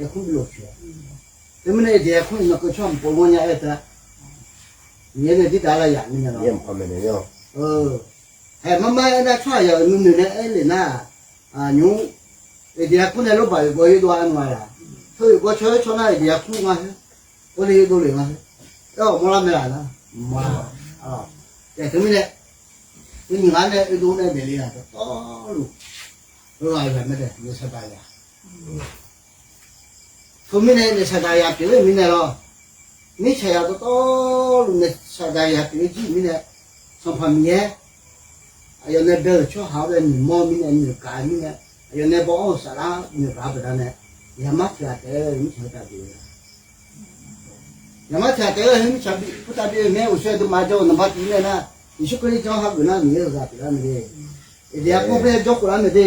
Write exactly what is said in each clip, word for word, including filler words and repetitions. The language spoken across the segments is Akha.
Aqyawf-anr bi lofcoeq-a. Teumirnae Aqdaq-aer kur-iq nan keuv tsawrhaq maqpov mawrnya aer-eu teu-a. Miqyaer nae dirdaq lar yaf mirnae lawr. Haeq marmar aernar tsawrhaqzaq-euq nuinoeq nae aer lef nar-aq, nymr Aqdaq-aer kur nae lawrbaq oeq gawv yawdov-a nmr-a laq. Teu oeq gawv caw-aer caw nar Aqdaq-aer kur nga khoer, gawv le yawdov le nga khoer. Aer-awq mawrlar mae laf nar, mqmaq. Teumirnae, teu nyiq ghaq nae oedov nae daefle-aq dawqtawvluf, heughaq-euq ghaq mae dae noeqshaq daq ya. Teumirnae noeqshaq daq ya pyeuf-eu mirnae lawr. Mirtsaq yaq dawqtawvluf noeqshaq daq ya pyeuf-eu jir-euq mirnae, Sanqpaq Miqyaer aqyawf nae bae-euq tsawrhaq-anr bae noeqmawr-eu mirnae, noeqgaq-eu mirnae, aqyawf nae baw-anr-euq saflar noeqgaq-eu baqdanae, yaqmar tiq ghaq taef-aer-eu mirtsaq-anr taqbi-eu. Yaqmar tiq ghaq taef-aer-eu mirtsaq khoertav bi-eu mae. Uqshoe aqduimaf jawr-eu naqba tiq nae nar, Yeqsur Kali janr hageuf nar Miqyaer-euq ghaq pyeuflar mae de. Aqdaq-aer kur bae jawrkhof lar mae de.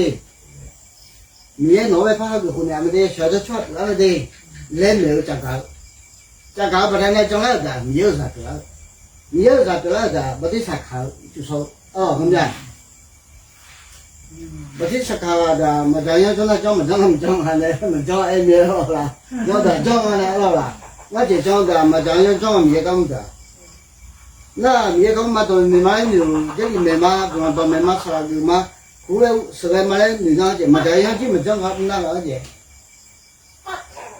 Miqyaer nawq-anr bae par hageuf khofnaeq-a mae de. Shaqdawr tsawrhaq pyeuflar mae de laer maeq-eu cavgaq-eu, cavgaq-eu baqdanae janlar-euq daq Miqyaer-euq zaq pyeuflar-eu, Miqyaer-euq zaq pyeuflar-euq daq bartirsaq kaq-eu ircuf saw-eu, arlawq, ngar mya. Bartirsaq kaq-eu daq maqdzaq yanr janr nar janr, maqjanr nar maqjanr nga nae maqjanr aer mir-aer lawr laq. Janr daq janr nga nae arlawq laq. Ngar jeq janr daq maqdzaq yanr janr-eu Miqyaer gar mr daq. Nar Miqyaer gar mr ma dawq maeqma laer noeq-euq, Jarlif maeqma, guiqlanq dawq maeqma, saqlaq geufma, kur laer sheuqghae ma laer noeq nar jeq maqdzaq yanr jir maqjanr nga mr nar-eu jeq.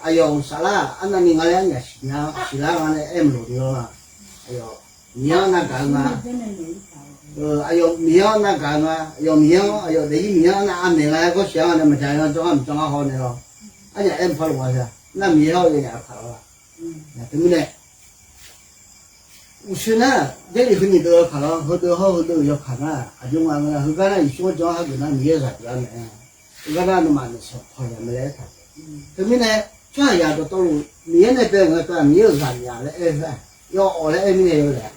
Aqyawf-euq saflar arnavni nga laer arnyaf siqnya siqlar nga nae aer maqloq ni lawr la. Aqyawf Miqyaer-anr navgaq-eu nga. Aqyawf Miqyaer-anr navgaq-eu nga. Aqyawf Miqyaer-anr, aqyawf daefzir Miqyaer-anr nar arnaeq nga laer gawr siq-a nga nae maqdzaq yanr janr-a maqjanr-a haw naeq lawr. Arnyaf aer maqpar loq nga. Nar Miqyaer haw-eu yanyaf aqkaq lawr la. Teumirnae uqshoe nar Jarlif heuni deuv-eu kaq lawr, heudeuv hawr heudeuv yawkaq nar aqjox nga nga heugar nar Yeqsur-anr janr hageuf nar Miqyaer-euq zaq pyeuflar mae. Heugar nar nawmaf noeqshaq pawq ya mae laer aertaq. Teumirnae tsawrhaqzaq dawqtawvluf Miqyaer nae bae-euq nga teu-aq Miqyaer-euq zaq mya laer aer-eu-aq, yawawq laer aer mirnae yawlaeq-a.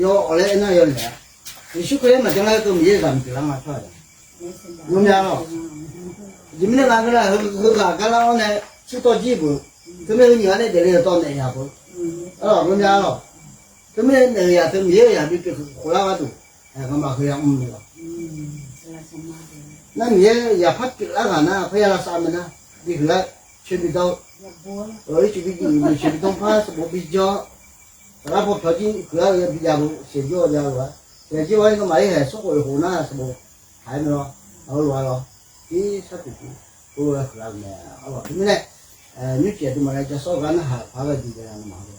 Yawawq laer aer nar yawlaeq-a. Yeqsur Kali-anr maqjanr lar-eu teu Miqyaer-euq zaq mqpyeuf lar nga tsawrhaqzaq. Ngar mya lawq. Aqjeq mirnae nga ngeur nar heughaq gar lar-awr nae tsurdawr jir beuq. Teumirnae heu nyiq ghaq nae daefle-eu dawq naeq yaq beuq. Arlawq, ngar mya lawq. Teumirnae naeq-euq yaq teu Miqyaer-euq yaq bi pyeuf khof lar gharduq, ngamaf heu ya mr mae lawq. Nar Miqyaer yaqpar pyeuflar ghaq nar parya lavsav mae nar, bi huiqlar coer bi dawr-eu, ircuf bi juif, coer bi dawr par sanqbof bi jawr, saflar paw pyawq jir huiqlar-eu bi jav-eu seqjir-awr jav-eu-a. Seqjir-awr-aer nawmaf-ir haeq sanrkhof-eu khof nar sanqbof haq-aer mae lawr. Heulof-aer lawr, ir sar tiq tiq, heulof-aer huiqlar-eu mae. Arlawq teumirnae, nymrcif aqduimaf nae ja sawr-eu gar narhaq paq-aer ghae duq jav-a nawmaf-eu.